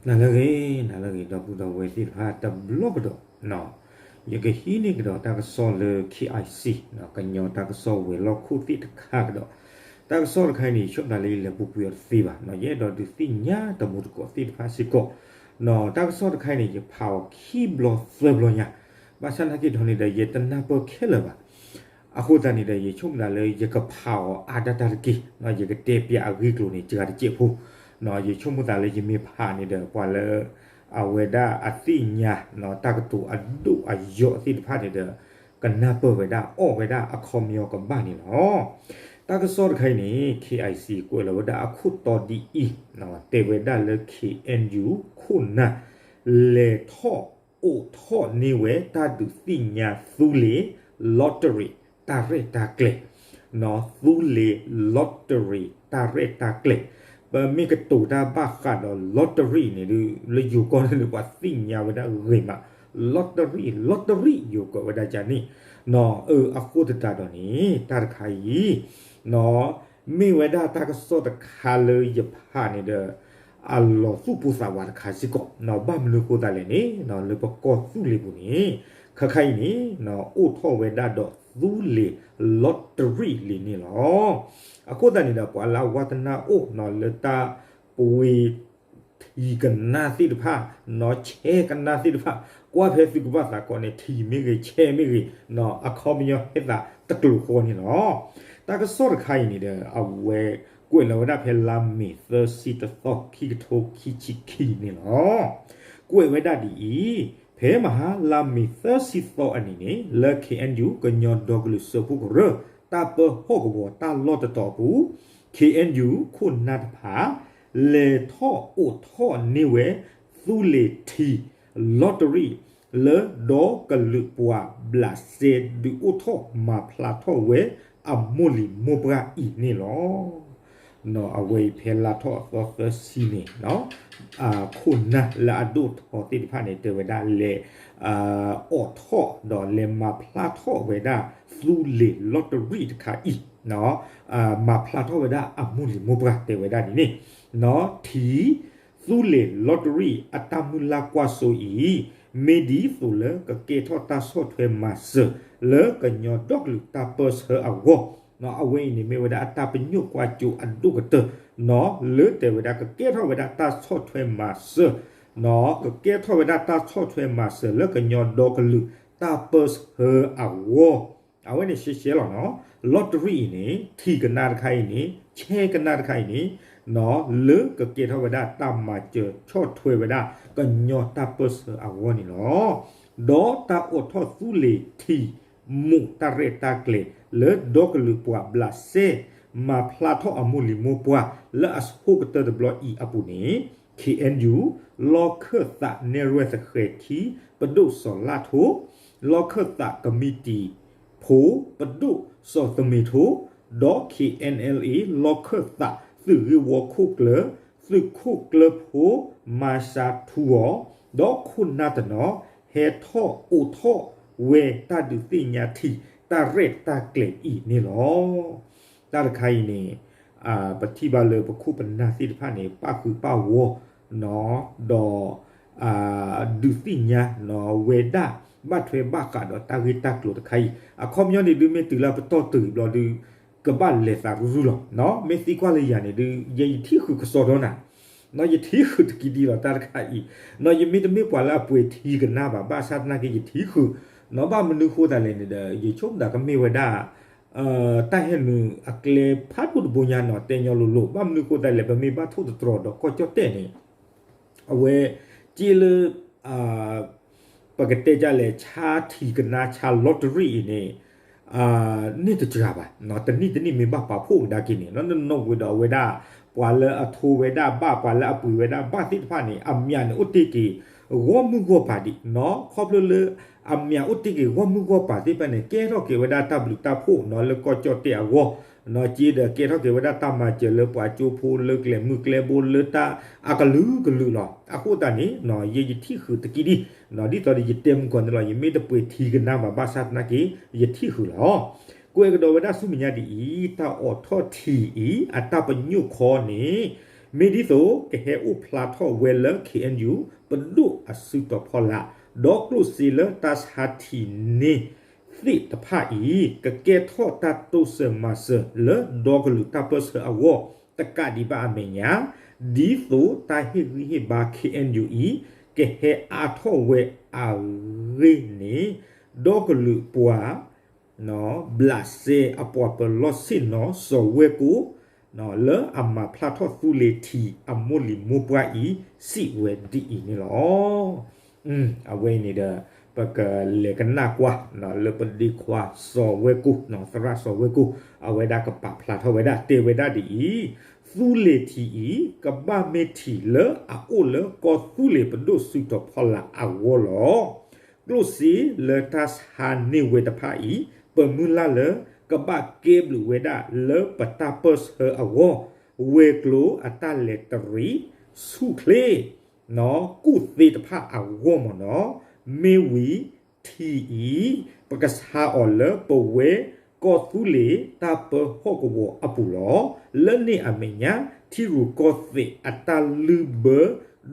နၤလၢအဂ့ၤ, နၤလၢအဂ့ၤ ဒီပုၢ်ဒီဝဲၢ်သ့ၣ်တဖၣ်တဘျီကဒီး, ယကဟံးန့ၢ်ကဒီးတၢ်ကစီၣ်လၢ KIC ကညီတၢ်ကစီၣ်ဝဲၤလီၢ်ခိၣ်သ့ၣ်တခါကဒီး, တၢ်ကစီၣ်တခါအံၤန့ၣ် ယဆိကမိၣ်လၢယလဲၤပူၤကွံာ်အီၤတသ့ဘၣ်, ယအဲၣ်ဒိးဒုးသ့ၣ်ညါတမူတကိးသ့ၣ်တဖၣ်စ့ၢ်ကီး, တၢ်ကစီၣ်တခါအံၤန့ၣ် ယဖးအီၤခံဘျီသၢဘျီညါ, ဘၣ်ဆၣ်သနာ်က့ဒီးန့ၣ်ဒီး ယတနၢ်ပၢၢ်ခဲလၢာ်ဘၣ် အဃိသတးန့ၣ်ဒီး ယဆိကမိၣ်သးလၢယကဖးအီၤအါဒၣ်တၢ်တက့ၢ်, ယကတဲပၠးအဂ့ၢ်အကျိၤန့ၣ် စှၤတစဲးဖိ, ယဆိကမိၣ်သးလၢယမ့ၢ်ဖးန့ၣ်ဒီး ပှၤလၢ အဝဲဒၣ်အသ့ၣ်ညါ တၢ်ကတိၤအဒိၣ်အယိာ်သ့ၣ်တဖၣ်န့ၣ်ဒီး ကနၢ်ပၢၢ်ဝဲဒၣ်အီၣ်ဝဲဒၣ်အခီပညီကဘၣ်န့ၣ်လီၤ. တၢ်ကစီၣ်တခါအံၤန့ၣ် KIC ကွဲးလီၤဝဲဒၣ်အခိၣ်တီဒ်အံၤ, တဲဝဲဒၣ်လၢ KNU ခိၣ်နၢ် လဲၤထီၣ်အိးထီၣ်န့ၢ်ဝဲတၢ်ဒုးသ့ၣ်ညါသူလ့ၤ lottery တၢ်ရဲၣ်တၢ်ကျဲၤ, သူလ့ၤ lottery တၢ်ရဲၣ်တၢ်ကျဲၤ, ပမ့ၢ်ကတိၤတၢ်ဘၣ်ဃးဒီး lottery န့ၣ်ဒုး လၢယိၤကီၢ်န့ၣ်ဒုး ပှၤသ့ၣ်ညါဝဲဒၣ်ဂ့ၤမး, lottery lottery ယိၤကီၢ်ဝဲဒၣ်ကန့ၣ်, အဃိသတးဒီးန့ၣ် တၢ်တခါအံၤ မ့ၢ်ဝဲဒၣ်တၢ်ကစီၣ်တခါလၢယဖးန့ၣ်ဒီး အလီၤသူၣ်ပိၢ်သးဝးတခါစ့ၢ်ကီး, ဘၣ်မနုၤအဃိသတးလဲၣ်န့ၣ် လၢပကီၢ်သူလ့ၤပူၤန့ၣ် ခါခါအံၤန့ၣ် အိၣ်ထီၣ်ဝဲဒၣ်ဒီးသူလ့ၤ lottery လံန့ၣ်လီၤ. အဃိသတးန့ၣ်ဒီး ပှၤလၢအဝါသနၢ်အိၣ် လၢတၢ်ပှ့ၤ ထံကနါသ့ၣ်တဖၣ်, ဆဲကနါသ့ၣ်တဖၣ်, ကွၢ်ဖဲသုကဘၣ်သးကိးန့ၣ် ထံမ့ၢ်ဂ့ၤ ဆဲမ့ၢ်ဂ့ၤ, အခီပညီဟဲသးတကျိၤဃီန့ၣ်လီၤ. တၢ်ကစီၣ်တခါအံၤန့ၣ်ဒီး အဝဲကွဲးလီၤဝဲဒၣ်ဖဲလါမ့ၤသၢဆံတသီ ခံကထိခံဆံခံန့ၣ်လီၤ. ကွဲးဝဲဒၣ်ဒ်အံၤ, ဖဲမဟါလါမ့ၤသၢဆံသီအနံၤန့ၣ် လၢ KNU ကညီဒီကလုာ်စၢဖှိၣ်ကရၢ တၢ်ပၢဟီၣ်ကဝီၤတၢ်လီၢ်တတီၤအပူၤ KNU ခိၣ်နၢ်တဖၣ် လဲၤထီၣ်အိးထီၣ်န့ၢ်ဝဲ သူလ့ၤထံ lottery လၢဒီကလုာ်ပှာ်ဘျးစဲဒုးအိၣ်ထီၣ်မၤဖျါထီၣ်ဝဲအမိၢ်လံၤမိၢ်ပှၢ်အံၤန့ၣ်လီၤ. အဝဲအံၤဖဲလါထီၣ်အသီသၢဆံန့ၣ် ခိၣ်နၢ်လၢအဒိၣ်ထီသ့ၣ်တဖၣ်န့ၣ် တဲဝဲဒၣ်လဲၤ အိးထီၣ်ဒီးလဲၤမၤဖျါထီၣ်ဝဲဒၣ် သူလ့ၤ lottery တခါအံၤ, မၤဖျါထီၣ်ဝဲဒၣ်အမိၢ်လံၤမိၢ်ပှၢ်တဲဝဲဒၣ်ဒ်န့ၣ်, ထံ သူလ့ၤ lottery အတၢ်မုၢ်လၢ်ကွၢ်စိအံၤ မ့ၢ်ဒ်သိးလၢကကဲထီၣ်တၢ်ဆီၣ်ထွဲမၤစၢၤ လၢကညီဒီကလုာ်တၢ်ပၢဆှၢအဂီၢ်, အဝဲအံၤန့ၣ်မ့ၢ်ဝဲဒၣ်အတၢ်ပညိၣ်ကွၢ်စိအဒိၣ်ကတၢၢ်, လၢတဲဝဲဒၣ်ကကဲထီၣ်ဝဲဒၣ်တၢ်ဆီၣ်ထွဲမၤစၢၤ, ကကဲထီၣ်ဝဲဒၣ်တၢ်ဆီၣ်ထွဲမၤစၢၤလၢကညီဒီကလုာ်တၢ်ပၢဆှၢအဂီၢ်, အဝဲန့ၣ်ရှဲရှဲလီၤနီၤ, lottery အံၤန့ၣ် ထံကနါတခါအံၤန့ၣ် ဆဲကနါတခါအံၤန့ၣ် လၢကကဲထီၣ်ဝဲဒၣ်တၢ်မၤစၢၤဆီၣ်ထွဲဝဲဒၣ် ကညီတၢ်ပၢဆှၢအဂီၢ်န့ၣ်လီၤ. ဒီးတၢ်အိးထီၣ်သူလ့ၤထံ မိၢ်တၢ်ရဲၣ်တၢ်ကျဲၤ လၢဒီကလုာ်ပှာ်ဘျးစဲ မၤဖျါထီၣ်အမိၢ်လံၤမိၢ်ပှၢ် လၢအဆိကတၢၢ်တဘျီအံၤအပူၤန့ၣ် KNU လီၢ်ခၢၣ်သးနဲၣ်ရွဲၣ်သဃဲၤခံ ပဒိၣ်စီၤလါထိ လီၢ်ခၢၣ်သးကမံးတံာ်ဖိ ပဒိၣ်စီၤသမ့ၤထိ ဒီး KNLA လီၢ်ခၢၣ်သးသုးဂ့ၢ်ဝီခိၣ်ကျၢၢ် သုးခိၣ်ကျၢၢ်ဖိ မၤစါထူအီၤ, ဒီးခိၣ်နၢ်တနီၤ ဟဲထီၣ်အိးထီၣ်ဝဲတၢ်ဒုးသ့ၣ်ညါထံ တၢ်ရဲၣ်တၢ်ကျဲၤအံၤန့ၣ်လီၤ. တၢ်တခါအံၤန့ၣ် ပထံၣ်ဘၣ်လၢပခိၣ်ပနၢ်သ့ၣ်တဖၣ်န့ၣ် ပာ်ဃုာ်ပာ်ဂီၢ် ဒီး ဒုးသ့ၣ်ညါဝဲဒၣ် ဘၣ်ထွဲဘၣ်ဃးဒီးတၢ်ဂ့ၢ်တၢ်ကျိၤတခါအံၤ, အခီပညီန့ၣ်ဒုးမ့ၢ်တုၤလၢပတီၢ်တုၤဘျီဒုး ကဘၣ်လဲၤသးရူရူလီၤ. မ့ၢ်သံကွၢ်လၢယၤန့ၣ်ဒုး ယဲယထံၣ်ဃုာ်ကစီဒီနၤ, ယထံၣ်ဃုာ်တကံဒံလီၤတၢ်တခါအံၤ, ယမ့ၢ်တမ့ၢ်ပှၤလၢအပှ့ၤထံကနါဘၣ် ဘၣ်ဆၣ်သနာ်က့ယထံၣ်ဃုာ်, ဘၣ်မနုၤဃိသတးလဲၣ်န့ၣ်ဒီး ယဆိကမိၣ်သးကမ့ၢ်ဝဲဒၣ် တၢ်ဟဲနုာ်အကျဲဖးဒိၣ်တဘိညါနီၤ တဲညီလိၤလိၤ ဘၣ်မနုၤဃိသတးလဲၣ် ပမ့ၢ်ဘၣ်ထိၣ်သတြီၤဒီးကီၢ်ကၠီၣ်တဲၣ်န့ၣ် အဝဲ က့လၢ ပကတဲဒ်လဲၣ် ဆါထံကနါ ဆါ lottery အံၤန့ၣ် န့ၢ်တစှၤဘၣ်, တနံၣ်တနံၣ်မ့ၢ်ဘၣ်ပာ်ဖှိၣ်ကဒါက့ၤန့ၣ် နနီၣ်ဝဲဒီးအဝဲဒၣ် ပှၤလၢအထိဝဲဒၣ်ဘၣ် ပှၤလၢအပှ့ၤဝဲဒၣ်ဘၣ်သ့ၣ်တဖၣ်န့ၣ် အမံၤန့ၣ်အိၣ်တ့ၢ်က့ၤ ဂီၢ်မုၢ်ဂီၢ်ပၤဒံး, ခီဖျိလၢ အမံၤအိၣ်တ့ၢ်က့ၤဂီၢ်မုၢ်ဂီၢ်ပၤသ့ၣ်တဖၣ်န့ၣ် ကဲထီၣ်က့ၤဝဲဒၣ်တၢ်ဘျုးတၢ်ဖှိၣ်နီၤ လၢကီၢ်ကၠီၣ်တဲၣ်အဂီၢ်, က့ဒီးကဲထီၣ်က့ၤဝဲဒၣ်တၢ်မၤစၢၤလၢပှၤကၠိဖိလၢကျဲၤမုၢ်ကျဲဘိလၢတၢ်အကလုာ်ကလုာ်လီၤ. အဃိသတးန့ၣ် ယဲယထံၣ်ဃုာ်တကံဒံ, ဒ်သိးဒီးယတဲမုၢ်ကီၢ်န့ၣ်လီၤ ယမ့ၢ်တပှ့ၤထံကနါဘၣ် ဘၣ်ဆၣ်သနာ်က့ ယထံၣ်ဃုာ်လီၤ. ကွဲးကဒီးဝဲဒၣ်ဆူမဲာ်ညါဒ်အံၤ တၢ်အိးထီၣ်ထံအံၤ အတၢ်ပညိၣ်ခီန့ၣ် မ့ၢ်ဒ်သိးကဟဲအိၣ်ဖျါထီၣ်ဝဲလၢ ခ့ၣ်အဲၣ်ယူၣ် ပဒိၣ်အစုတီၤဖီလာ်, ဒီးကျိၣ်စ့လၢတၢ်ဆါထံၣ်န့ၢ်သ့ၣ်တဖၣ်အံၤ ကကဲထီၣ်တၢ်တိစၢၤမၤစၢၤလၢဒီကလုာ်တၢ်ပၢၢ်ဆၢအဂီၢ် တကးဒံးဘၣ်အမဲာ်ညါ, ဒ်သိးတၢ်ဟ့ၣ်ဂံၢ်ဟ့ၣ်ဘါ ခ့ၣ်အဲၣ်ယူၣ် အံၤ ကဟဲအါထီၣ်ဝဲအဂ့ၢ်န့ၣ်, ဒီကလုာ်ပှၤ ဘျးစဲအပှၤပၢၤလီၢ်ဆ့ၣ်နီၤ စီၤဝဲၢ်ကိၣ် လၢအမၤဖျါထီၣ်သူလ့ၤထံးအမိၢ်လံၤမိၢ်ပှၢ်အံၤ စံးဝဲဒ်အံၤန့ၣ်လီၤ. အဝဲအံၤန့ၣ်ဒီး ပကလဲၤကနၣ်ကွၢ် လၢပဒ့ခွါစီၤဝဲၢ်ကိၣ် သရၣ်စီၤဝဲၢ်ကိၣ် အဝဲဒၣ်ကပာ်ဖျါထီၣ်ဝဲဒၣ် တဲဝဲဒၣ်ဒ်အံၤ, သူလ့ၤထံးအံၤ ကဘၣ်မ့ၢ်ထံးလၢအအိၣ်လၢကီၢ်သူလ့ၤပဒိၣ်စုတီၤဖီလာ်အဂီၢ်လီၤ. ကျိၣ်စ့လၢတၢ်ဆါန့ၢ်ဝဲတဖၣ်အံၤ ပမုၢ်လၢ်လၢ ကဘၣ်ကဲဘျုးဝဲဒၣ်လၢပတၢ်ပၢၢ်ဆၢအဂီၢ်, ဝဲၤကျိၤအတၢ်လဲၤတရံး, ဆူၣ်ချ့ ကူၣ်သ့တဖၣ်အဂီၢ်မ့ၢ်နီၤ, မ့ၢ်ဝံၤထံးအံၤ ပကဆါအီၤလၢပဝဲကီၢ်သူလ့ၤတၢ်ပၢဟီၣ်ကဝီၤအပူၤလီၤ. လၢန့ၣ်အမဲာ်ညါ ထံရူၢ်ကီၢ်သဲးအတၢ်လုၢ်ဘၢ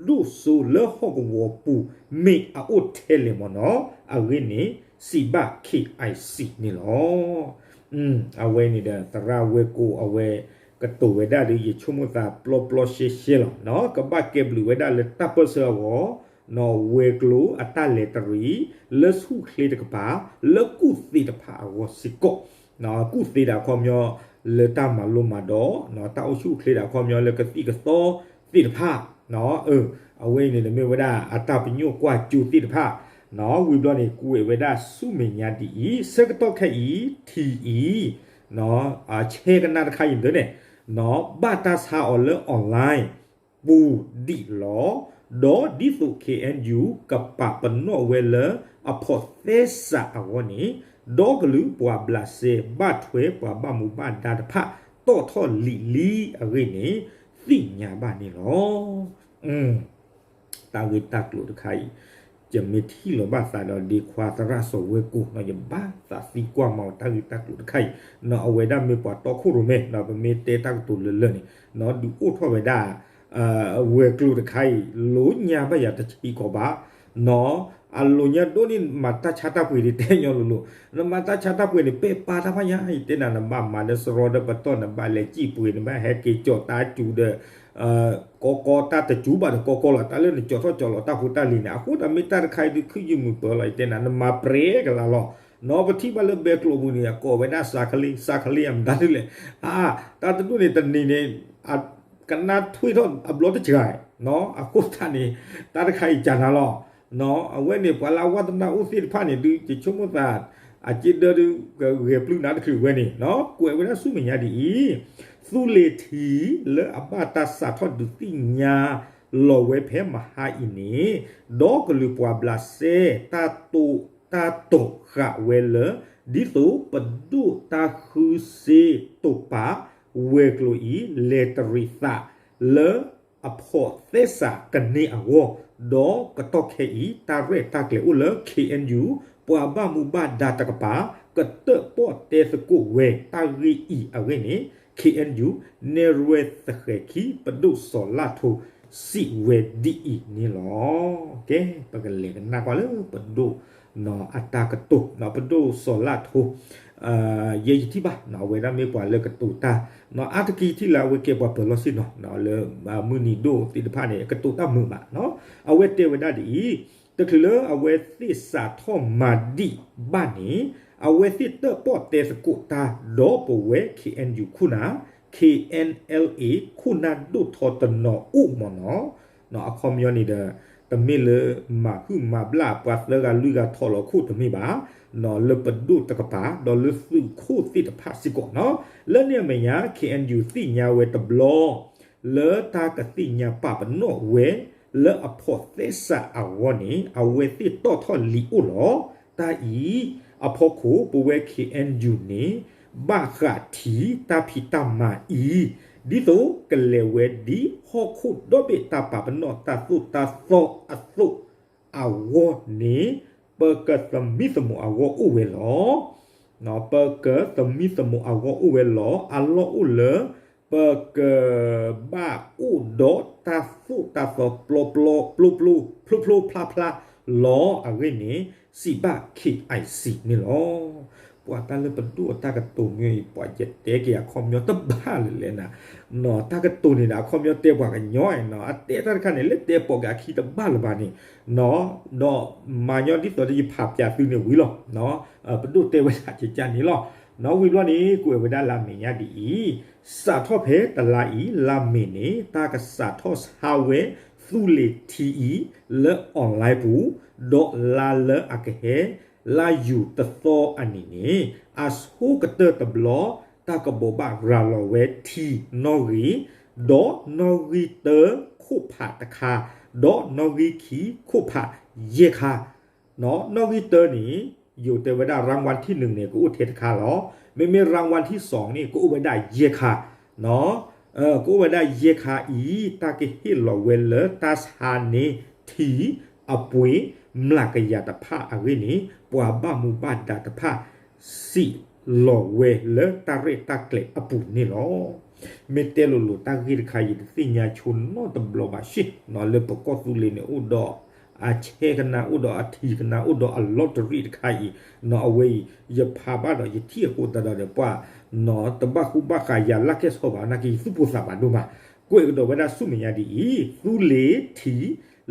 ဒိၣ်စိလၢဟီၣ်ကဝီၤပူၤ မ့ၢ်အအိၣ်ထဲလဲၣ်မ့ၢ်နီၤ, အဂ့ၢ်န့ၣ် စံးဘၣ် ခ့ၣ်အဲၣ်စံၣ် န့ၣ်လီၤ. အဝဲန့ၣ်ဒီး သရၣ်ဝဲၢ်ကိၣ်အဝဲ ကတိၤဝဲဒၣ်ဒီး ယဆိကမိၣ်သးပျီပျီရှဲရှဲလီၤ. ကဘၣ်ကဲဘျုးဝဲဒၣ်လၢတၢ်ပၢၢ်ဆၢအဂီၢ်, ဝဲၤကျိၤအတၢ်လဲၤတရံး, လၢဆူၣ်ချ့တကပၤ, လၢကူၣ်သ့တဖၣ်အဂီၢ်စ့ၢ်ကီး, ကူၣ်သ့ဒၣ်ခီပညီ လၢတၢ်မၤလိမၤဒိး, တၢ်အိၣ်ဆူၣ်အိၣ်ချ့ဒၣ်ခီပညီလၢကသံၣ်ကသီသ့ၣ်တဖၣ်, အဝဲအံၤန့ၣ်ဒီး မ့ၢ်ဝဲဒၣ်အတၢ်ပညိၣ်ကွၢ်ကၠိသ့ၣ်တဖၣ်, ဝံၤဘျီန့ၣ် ကွဲးဝဲဒၣ်ဆူမဲာ်ညါဒ်အံၤ, ဆၢကတီၢ်ခဲအံၤ ထံးအံၤ ဆဲကနၣ်တခါအံၤဒ်န့ၣ်, ဘၣ်တၢ်ဆါအီၤလၢ online ပူၤဒံးလီၤ. ဒီးဒ်သိး ခ့ၣ်အဲၣ်ယူၣ် ကပာ်ပနီၣ်ဝဲလၢအဖိးသဲစးအဂီၢ်န့ၣ်, ဒီကလုာ်ပှၤဘျးစဲဘၣ်ထွဲပှၤဘၣ်မူဘၣ်ဒါတဖၣ် တီၣ်ထီၣ်လံာ်လံအဂ့ၢ်န့ၣ် သ့ၣ်ညါဘၣ်န့ၣ်လီၤ. တၢ်ဂ့ၢ်တၢ်ကျိၤတခါအံၤ, ယမ့ၢ်ထံၣ်လီၤဘၣ်သးဒီးဒ့ခွါသရၣ်စီၤဝဲၢ်ကိၣ် ယဘၣ်သးသံကွၢ်မၤအီၤတၢ်ဂ့ၢ်တၢ်ကျိၤတခါအံၤ, အဝဲဒၣ်မ့ၢ်ပှၤတီခိၣ်ရိၣ်မဲ, ပမ့ၢ်တဲတၢ်ကတိၤလၢလၢ်န့ၣ်, ဒုးအိၣ်ထီၣ်ဝဲဒၣ် ဝဲၤကျိၤတခါအံၤ လိညါဘၣ်ယၤတဆံးကီးဘၣ်, အလိညါဒိၣ်န့ၣ် မၤတၢ်ဆါတၢ်ပှ့ၤဒ်တဲညီလိၤလိၤ, နမၤတၢ်ဆါတၢ်ပှ့ၤန့ၣ် ပဲာ်ပာ်တၢ်ဖးညါ ယတဲနၤ နဘၣ်မၤဒီးစရီဒီးပတီၢ် နဘၣ်လဲၤစံၣ်ပှ့ၤ နဘၣ်ဟဲက့ၤကၠီၤတၢ်စူၤဒီး ကီကီတၢ်တစူၤဘၣ်ဒီးကီကီလီၤ, တၢ်လၢနကၠီၤထီၣ်ကၠီၤလီၤတၢ်ဖိတၢ်လံၤန့ၣ် အဃိသတးမ့ၢ်တၢ်တခါအံၤဒုးခုယုၢ်မုာ်ပၢၤလီၤ ယတဲနၤ နမၤပြဲကလးလီၤ, နီၢ်ပထံၣ်ဘၣ်လၢဘဲကျိးပူၤန့ၣ် အကိးဝဲဒၣ်စးခလ့ စးခလ့အမတၤဒ်လဲၣ်, အါ တၢ်တဒိၣ်န့ၣ်တနံၤန့ၣ် ကနၣ်ထွံၣ်ထီၣ်အဘျီတစှၤ, အဃိသတးန့ၣ် တၢ်တခါအံၤကနၤလီၤ, အဝဲန့ၣ် ပှၤလၢအဝါသနၢအိၣ်သ့ၣ်တဖၣ်န့ၣ်ဒုး ယဆိကမိၣ်သး အစ့ဒၢဒုး ကဂဲၤပျုၢ်နၤတချုးဝဲန့ၣ် ကွဲးဝဲဒၣ်ဆူမဲာ်ညါဒ်အံၤ, သူလ့ၤထံးလၢအဘၣ်တၢ်စးထီၣ်ဒုးသ့ၣ်ညါလီၤဝဲဖဲမဟါအံၤန့ၣ်, ဒီကလုာ်ပှၤဘျးစဲ တၢ်တိာ်တၢ်တိာ်ဃာ်ဝဲလၢ ဒ်သိးပဒိၣ်တၢ်ဃုစ့တိာ်ပာ် ဝဲၤကျိၤအံၤ လဲၤတရံးသးလၢအဖိးသဲစးကန့ၢ်အဂီၢ်, ဒီးကတီၢ်ခဲအံၤ တၢ်ရဲၣ်တၢ်ကျဲၤအိၣ်လၢ ခ့ၣ်အဲၣ်ယူၣ် ပှၤဘၣ်မူဘၣ်ဒါတကပၤ ကတၢၣ်ပီၣ်တဲသကိးဝဲတၢ်ဂ့ၢ်အံၤအဂ့ၢ်န့ၣ် ခ့ၣ်အဲၣ်ယူၣ် နဲၣ်ရွဲၣ်သဃဲၤခံ ပဒိၣ်စီၤလၣ်ထိ စံးဝဲဒ်အံၤန့ၣ်လီၤ. ကဲ ပကလဲၤကနၣ်ကွၢ်လၢပဒိၣ် အတၢ်ကတိၤ ပဒိၣ်စီၤလၣ်ထိ ယဲယထံၣ်ဘၣ် အဝဲဒၣ်မ့ၢ်ပှၤလၢကတိၤတၢ် အါတက့ၢ်ထံၣ်လၢအဝဲကဲပှၤပၢၤလီၢ်ဆ့ၣ်နီၤ လၢမုၢ်နံၤဒိၣ်သ့ၣ်တဖၣ်န့ၣ် ကတိၤတၢ်မုာ်ဘၣ်, အဝဲတဲဝဲဒၣ်ဒ်အံၤ, တချုးလၢအဝဲသ့ၣ်စးထီၣ်မၤဒံးဘၣ်န့ၣ် အဝဲသ့ၣ်တၢၣ်ပီၣ်တဲသကိးတၢ် ဒီးပဝဲ ခ့ၣ်အဲၣ်ယူၣ် ခိၣ်နၢ် ခ့ၣ်အဲၣ်အဲၣ်လ်အ့ ခိၣ်နၢ်ဒိၣ်ထီတနီၤအိၣ်မ့ၢ်နီၤ, အခီပညီန့ၣ်ဒီး တမ့ၢ်လၢမၤဟုၣ်မၤဘျၣ်ပှၤသၢဂၤလွံၢ်ဂၤထီၣ်လီၤခိၣ်တမ့ၢ်ဘၣ်, လၢပဒိၣ်တကပၤ ဒီးလၢသုးခိၣ်သ့ၣ်တဖၣ်စ့ၢ်ကီးနီၤ, လၢန့ၣ်အမဲာ်ညါ ခ့ၣ်အဲၣ်ယူၣ် သ့ၣ်ညါဝဲတဘျီ လၢတၢ်ကသ့ၣ်ညါပာ်ပနီၣ်ဝဲ လၢအဖိးသဲစးအဂီၢ်န့ၣ် အဝဲသ့ၣ်တီၣ်ထီၣ်လံာ်အိၣ်လီၤ. တၢ်အံၤအဖီခိၣ် ပဝဲ ခ့ၣ်အဲၣ်ယူၣ် န့ၣ် ဘၣ်ဃးထံတၢ်ဖံးတၢ်မၤအံၤ ဒ်သိးကလဲၤဝဲဒ်ဟီၣ်ခိၣ်ဒီဘ့ၣ်တၢ်ပာ်ပနီၣ်တၢ်သိၣ်တၢ်သီအသိးအဂီၢ်န့ၣ် ပကသမံသမိးအဂီၢ်အိၣ်ဝဲလီၤ. ပကသမံသမိးအဂီၢ်အိၣ်ဝဲလီၤ. အလီၢ်အိၣ်လၢ ပကဘၣ်အိၣ်ဒီးတၢ်သိၣ်တၢ်သီပျီပျီပျိပျိ ဖျိဖျိဖျါဖျါလီၤအဂ့ၢ်န့ၣ် စံးဘၣ် K I C န့ၣ်လီၤ. ပှၤတၢ်လၢပဒိၣ်အတၢ်ကတိၤမ့ၢ်အံၤ ပှၤယတဲက့ၤအခီပညီတဘၣ်လၢၤလဲၣ်နၤ, တၢ်ကတိၤန့ၣ်ဒီး အခီပညီတဲပှၤကညီနီၤ, အတဲတၢ်တခါန့ၣ် လၢတဲပိာ်က့ၤအခံတဘၣ်လၢၤဘၣ်န့ၣ်, ဒီးမၤညီဒ်သိးဒီးယဖးပၠးသုန့ၣ်ဝံၤလီၤ. ပဒိၣ်တဲဝဲဒၣ်ကကန့ၣ်လီၤ. ဝံၤဘျီန့ၣ် ကွဲးဝဲဒၣ်လၢအမဲာ်ညါဒ်အံၤ, စးထီၣ်ဖဲတလါအံၤ လါမ့ၤန့ၣ် တၢ်ကစးထီၣ်ဆါဝဲသူလ့ၤထံအံၤ လၢ online ပူၤ, ဒီးလါလၢအကဟဲ လါယူၤတသီအနံၤန့ၣ် အဆိကတၢၢ်တဘျီ တၢ်ကဘိးဘၣ်ရၤလီၤဝဲထံနီၣ်ဂံၢ်, ဒီးနီၣ်ဂံၢ်တၢခိၣ်ဖးတခါ, ဒီးနီၣ်ဂံၢ်ခံခိၣ်ဖးယဲၢ်ခါ, နီၣ်ဂံၢ်တၢန့ၣ် ယိၤတဲဝဲဒၣ် ရၢဝါထံၣ်နုၤန့ၣ် ကအိၣ်ထဲတခါလီၤ. မ့မ့ၢ်ရၢဝါထံၣ်စီၤန့ၣ် ကအိၣ်ဝဲဒၣ်ယဲၢ်ခါ, ကအိၣ်ဝဲဒၣ်ယဲၢ်ခါအံၤ တၢ်ကဟ့ၣ်လီၤဝဲလၢတၢ်ဆါန့ၢ်ထံအပှ့ၤ မျးကယၤတဖၣ်အဂ့ၢ်န့ၣ် ပှၤဘၣ်မူဘၣ်ဒါတဖၣ် စံးလီၤဝဲလၢတၢ်ရဲၣ်တၢ်ကျဲၤအပူၤန့ၣ်လီၤ. မ့ၢ်တဲလိၤလိၤတၢ်ဂ့ၢ်တခါ ယတသ့ၣ်ညါဆိနီတဘျီဘၣ်ရှ့, လၢပကီၢ်သူလ့ၤန့ၣ် အိၣ်ဒီးအဆဲကနၣ် အိၣ်ဒီးအထံကနၣ် အိၣ်ဒီးအလီတရံးတခါအံၤ, အဝဲအံၤ ယဖးဘၣ်ဒီးယထံၣ်အဃိသတးဒီး ပှၤ တဘၣ်ဃူဘၣ်ဃးယၤလၢ်ခဲဆီဘၣ် နာ်က့ ယသူၣ်ပိၢ်သးဘၣ်ဒိၣ်မး, ကွဲးကဒီးဝဲဒၣ်ဆူမဲာ်ညါဒ်အံၤ, သူလ့ၤထံ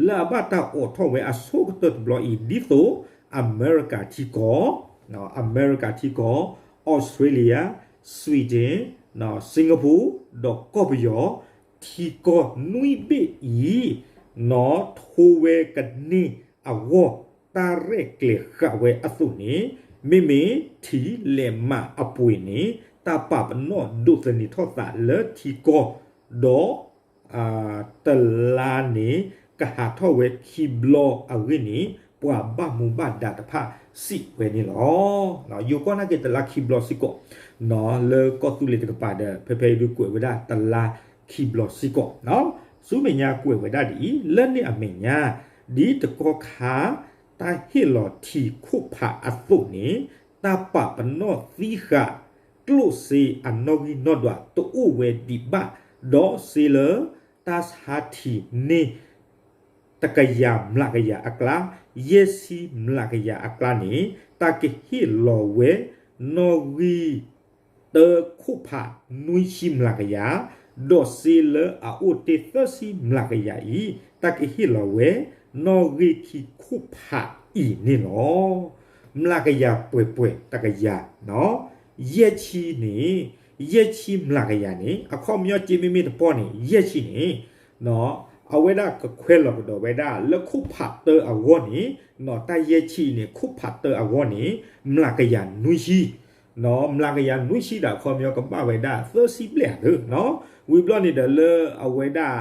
လၢအဘၣ်တၢ်အိးထီၣ်ဝဲအဆိကတၢၢ်တဘျီအံၤ ဒ်သိး အမဲရကၤထံကီၢ်, အမဲရကၤထံကီၢ်, Australia, Sweden, Singapore ဒီးကီၢ်ပယီၤ ထံကီၢ်နွံဘ့ၣ်အံၤ နီၣ်ထိဝဲကန့ၢ်အဂီၢ် တၢ်ရဲၣ်ကျဲၤဃာ်ဝဲအသိးန့ၣ်, မ့မ့ၢ်ထံလဲၤမးအပှ့ၤန့ၣ် တၢ်ပာ်ပနီၣ်ဒိးသန့ၤထီၣ်သးလၢထံကီၢ်, ဒီး တလါန့ၣ် ကဟးထီၣ်ဝဲခံဘျီအဂ့ၢ်န့ၣ် ပှၤဘၣ်မူဘၣ်ဒါတဖၣ်စံးဝဲန့ၣ်လီၤ. ယိၤကီၢ်နာ်က့ တလါခံဘျီစ့ၢ်ကီး, လၢကီၢ်သူလ့ၤတကပၤဒီး ဖဲဖဲအံၤဒုးကွဲးဝဲဒၣ်တလါခံဘျီစ့ၢ်ကီး, ဆူမဲာ်ညါကွဲးဝဲဒၣ်ဒ်အံၤ, လၢန့ၣ်အမဲာ်ညါ ဒ်တကီၢ်ခါ တၢ်ဟ့ၣ်လီၤထံခိၣ်ဖးအသိးန့ၣ် တၢ်ပာ်ပနီၣ်သံဃာ် ကျိၣ်စ့အနီၣ်ဂံၢ်နီၣ်ဒွးတအိၣ်ဝဲဒံးဘၣ်, ဒီးစ့လၢ တၢ်ဆါထံန့ၢ် တကယၤမျးကယၤအကျါ, ယဲၢ်ဆံမျးကယၤအကျါန့ၣ် တၢ်ကဟ့ၣ်လီၤဝဲ နီၣ်ဂံၢ်တၢခိၣ်ဖးနွံဆံမျးကယၤ, ဒီးစ့လၢအအိၣ်တ့ၢ်သၢဆံမျးကယၤအံၤ တၢ်ကဟ့ၣ်လီၤဝဲ နီၣ်ဂံၢ်ခံခိၣ်ဖးအံၤန့ၣ်လီၤ. မျးကယၤပှဲၤပှဲၤတကယၤ, ယဲၢ်ဆံန့ၣ်, ယဲၢ်ဆံမျးကယၤန့ၣ် အခီပညီက့မ့မ့ၢ်တပီၢ်န့ၣ် ယဲၢ်ဆံန့ၣ် အဝဲဒၣ်ကခွဲးလီၤကဒီးဝဲဒၣ်လၢခိၣ်ဖးတၢအဂီၢ်န့ၣ်, တၢ်ယဲၢ်ဆံန့ၣ် ခိၣ်ဖးတၢအဂီၢ်န့ၣ် မျးကယၤနွံဆံ, မျးကယၤနွံဆံဒီး အခီပညီကဘၣ်ဝဲဒၣ်သၢဆံဘျဲၣ်ဧါသၢ, ဝံၤဘျီန့ၣ်ဒီးလၢအဝဲဒၣ်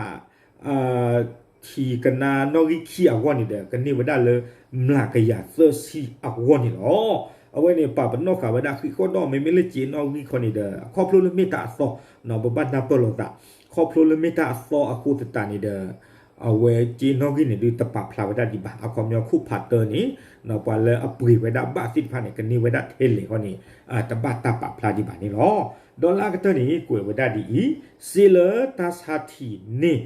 ထံကနါနီၣ်ဂံၢ်ခံအဂီၢ်န့ၣ်ဒီး ကန့ၢ်ဝဲဒၣ်လၢ မျးကယၤသၢဆံအဂီၢ်န့ၣ်လီၤ. အဝဲန့ၣ်ပာ်ပနီၣ်ဃာ်ဝဲဒၣ်ဃံးဃီဒီး မ့မ့ၢ်လၢစ့နီၣ်ဂံၢ်ခီန့ၣ်ဒီး ခီဖျိလၢမ့ၢ်တၢ်အသီ, ပဘၣ်နၢ်ပၢၢ်လိာ်သး, ခီဖျိလၢမ့ၢ်တၢ်အသီအဃိသတးန့ၣ်ဒီး အဝဲစ့နီၣ်ဂံၢ်န့ၣ်ဒုးတပာ်ဖျါဝဲဒၣ်ဒံးဘၣ်, အခီပညီခိၣ်ဖးတၢန့ၣ် ပှၤလၢအပှ့ၤဝဲဒၣ်ဘၣ်သ့ၣ်တဖၣ်န့ၣ် ကန့ၢ်ဝဲဒၣ်ထဲလဲၣ်ဃီန့ၣ် တဘၣ်တၢ်ပာ်ဖျါဒံးဘၣ်န့ၣ်လီၤ. ဒီးလၢအကတၢၢ်န့ၣ် ကွဲးဝဲဒၣ်ဒ်အံၤ, စ့လၢတၢ်ဆါထံန့ၢ်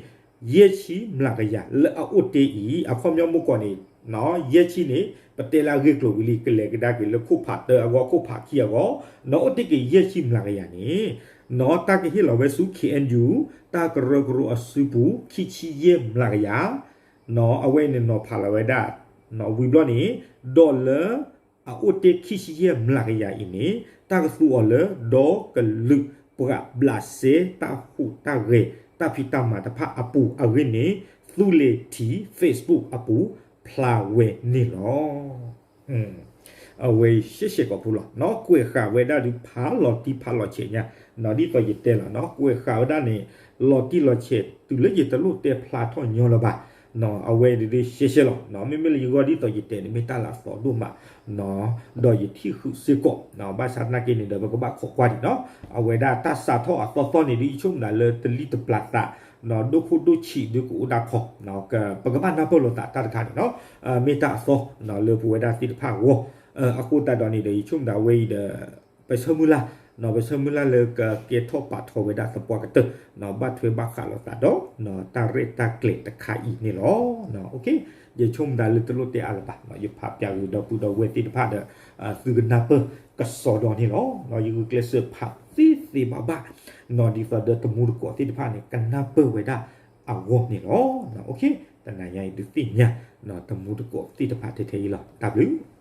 ယဲၢ်ဆံမျးကယၤလၢအအိၣ်တ့ၢ်အံၤ အခီပညီမ့ၢ်ကီးန့ၣ် ယဲၢ်ဆံန့ၣ် ပတဲလၢအဂ့ၢ်ကျိၤဝံၤလံ ကလဲၤကဒါက့ၤလၢခိၣ်ဖးတၢအဂီၢ် ခိၣ်ဖးခံအဂီၢ်, နီၣ်အိၣ်တ့ၢ်က့ၤယဲၢ်ဆံမျးကယၤန့ၣ် နီၣ်တၢ်ကဟ့ၣ်လီၤဝဲဆူ K N U တၢ်ကရၢကရိအစုပူၤ ခံဆံယဲၢ်မျးကယၤ, နီၣ်အဝဲန့ၣ်နီၣ်ဖးလီၤဝဲဒၣ် နီၣ်ဝံၤဘျီန့ၣ် ဒီးလၢ အအိၣ်တ့ၢ်ခံဆံယဲၢ်မျးကယၤအံၤန့ၣ် တၢ်ကသူအီၤလၢ ဒီကလုာ်ပှၤဘျးစဲတၢ်ဟူးတၢ်ဂဲၤ တၢ်ဖံးတၢ်မၤတဖၣ်အပူၤအဂ့ၢ်န့ၣ် သူလ့ၤထံ Facebook အပူၤ ဖျါဝဲန့ၣ်လီၤ. အဝဲရှဲရှဲကိာ်ဖိလီၤ. နီၣ်ကွဲးဃာ်ဝဲဒၣ်ဒုးဖးလီၤတံၢ်ဖးလီၤဆဲးညါ, နီၣ်ဒ်သိးယတဲလီၤ နီၣ်ကွဲးဃာ်ဝဲဒၣ်န့ၣ် လီၤတံၢ်လီၤဆဲး တုၤလၢယတလိၣ်တဲဖျါထီၣ်ညီလၢၤဘၣ်. နီၣ်အဝဲဒုးရှဲရှဲလီၤ. နီၣ်မ့မ့ၢ်လၢယဂီၢ်ဒ်သိးယတဲန့ၣ် မ့ၢ်တၢ်လၢအသီဒိၣ်မး, နီၣ် ဒီးယထံၣ်ဃုာ်စ့ၢ်ကီး, နီၣ်ဘၣ်ဆၣ်သနာ်က့န့ၣ်ဒီး ပကဘၣ်ခိးကွၢ်ဒံး နီၣ် အဝဲဒၣ်တၢ်စးထီၣ်အသီသီန့ၣ်ဒုး ယဆိကမိၣ်ဒၣ်လၢတလံၣ်တပျၢ်သး, နီၣ်ဒိၣ်ခိၣ်ဒိၣ်ဆံးဒုးကအိၣ်ဒၣ်ခီ, နီၣ် ပကဘၣ်နၢ်ပၢၢ်လိာ်သးတၢ်တခါန့ၣ် နီၣ် မ့ၢ်တၢ်အသီ, နီၣ်လၢပဝဲဒၣ်သ့ၣ်တဖၣ်အဂီၢ်, အဃိသတးဒီးန့ၣ်ဒီး ယဆိကမိၣ်ဒၣ်ဝဲအံၤဒီး ပဆၢမုၢ်လၢ် ပဆၢမုၢ်လၢ်လၢကကဲထီၣ်ပာ်ထီၣ်ဝဲဒၣ်သပှၢ်ကတၢၢ် ဘၣ်ထွဲဘၣ်ဃးလိာ်သးဒီး တၢ်ရဲၣ်တၢ်ကျဲၤတခါအံၤန့ၣ်လီၤ. ယဆိကမိၣ်ဒၣ်လၢတလိၣ်တဲအါလၢၤဘၣ်, ယဖးပၠးဂ့ၤဒီပုၢ်ဒီဝဲၢ်သ့ၣ်တဖၣ်ဒီး သုကနၢ်ပၢၢ်ကစီဒီန့ၣ်လီၤ. ယဂုာ်ကျဲးစၢးဖးသ့သ့ဘၣ်ဘၣ် ဒ်သိးဒီးတမူတကိးသ့ၣ်တဖၣ်န့ၣ် ကနၢ်ပၢၢ်ဝဲဒၣ်အဂီၢ်န့ၣ်လီၤ. တနၤညါအံၤဒုးသ့ၣ်ညါ တမူတကိးသ့ၣ်တဖၣ်ထဲထဲအံၤလီၤ. တၢ်ဘျုး